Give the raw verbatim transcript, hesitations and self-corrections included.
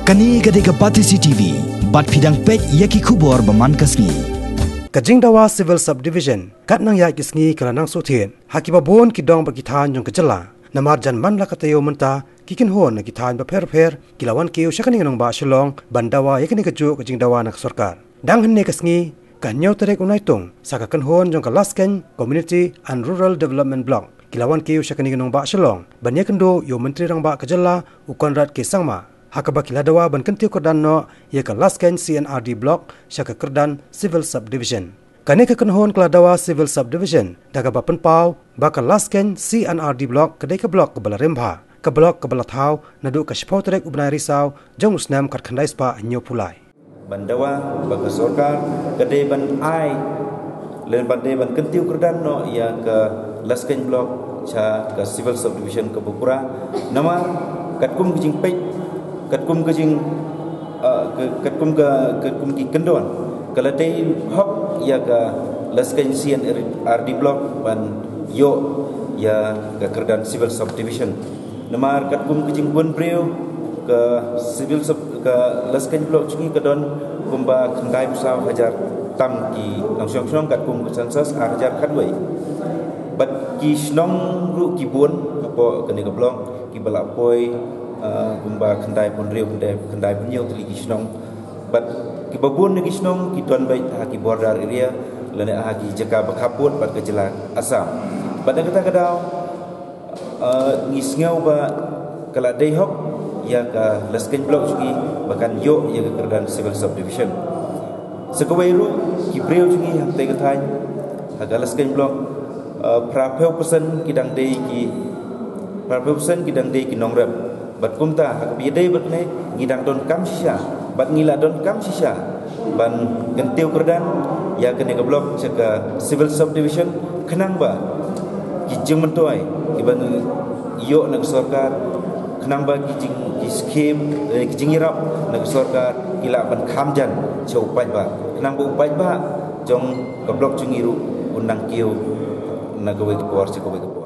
Kane ka dei ka Batesi T V, bad phi dang peit ïa ki khubor ba man ka sngi. Ka jingdawa Civil Subdivision kat nang ïa ki sngi ka la nang shu thied ha kiba bun ki dong bad ki thaiñ jong ka jylla. Namar jan man la ka taïew mynta, ki kynhun na ki thaiñ bapher bapher ki la wan kiew sha kane ka nongbah Shillong ban dawa ïa kane kajuh ka jingdawa na ka sorkar. Dang hynne ka sngi, ka hynñiew tarik u Naitung, sa ka kynhun jong ka Laskeiñ Community and Rural Development Block ki la wan kiew sha kane ka nongbah Shillong ban ïakynduh ïa u Myntri Rangbah ka jylla, u Conrad K Sangma, ha kaba ki la dawa ban kyntiew kyrdan noh ïa ka Laskeiñ C and R D Block sha ka kyrdan Civil Subdivision. Kane ka kynhun ka la dawa Civil Subdivision da kaba pynpaw ba ka Laskeiñ C and R D Block ka dei ka block kaba la rim bha, ka block kaba la thaw naduh ka shiphew tarik u bnai Risaw jong u snem khatkhyndai spah hynñiewphew lai. Ban dawa ba ka sorkar ka dei ban ai, lane ban dei ban kyntiew kyrdan noh ïa ka Laskeiñ Block sha ka Civil Subdivision ka Bakura. Namar katkum ka jingpeit, katkum ka jing, ah, ka, katkum ka, katkum ki kyndon, ka la dei hok ïa ka Laskeiñ C and R D Block ban ïoh ïa ka kyrdan Civil Subdivision. Namar katkum ka jingpynbriew, ka Civil Sub, ka Laskeiñ Block jong ngi ka don kumba khyndaiphew saw hajar tam ki nongshong shnong katkum ka census ar hajar khatwei. Bad ki shnong ruh ki bun hapoh kane ka block kiba la poi, ah, kumba khyndaiphew hynriew, khyndaiphew hynñiew tylli ki shnong. Bad kiba bun na ki shnong ki don beit ha ki border area lane ha ki jaka ba khappud bad ka jylla Assam. Bad na kata ka daw, ah, ngi sngew ba ka la dei hok ïa ka Laskeiñ Block jong ngi ba kan ïoh ïa ka kyrdan Civil Subdivision. Sa kawei ruh, ki briew jong ngi hangtei ka thaiñ ha ka Laskeiñ Block, ah, phraphew percent ki dang dei ki, phraphew percent ki dang dei ki nongrep. Bad kumta ha kaba ïadei bad kane ngi dang donkam shisha, bad ngi la donkam shisha ban kyntiew kyrdan ïa kane ka block sha ka Civil Subdivision, khnang ba ki jingmyntoi kiba ngi ïoh na ka sorkar, khnang ba ki jing, ki skim, eh, ki jingïarap na ka sorkar ki lah ban kham jan sha u paidbah, khnang ba u paidbah jong ka block jong ngi ruh un nang kiew na kawei ka por sha kawei ka por.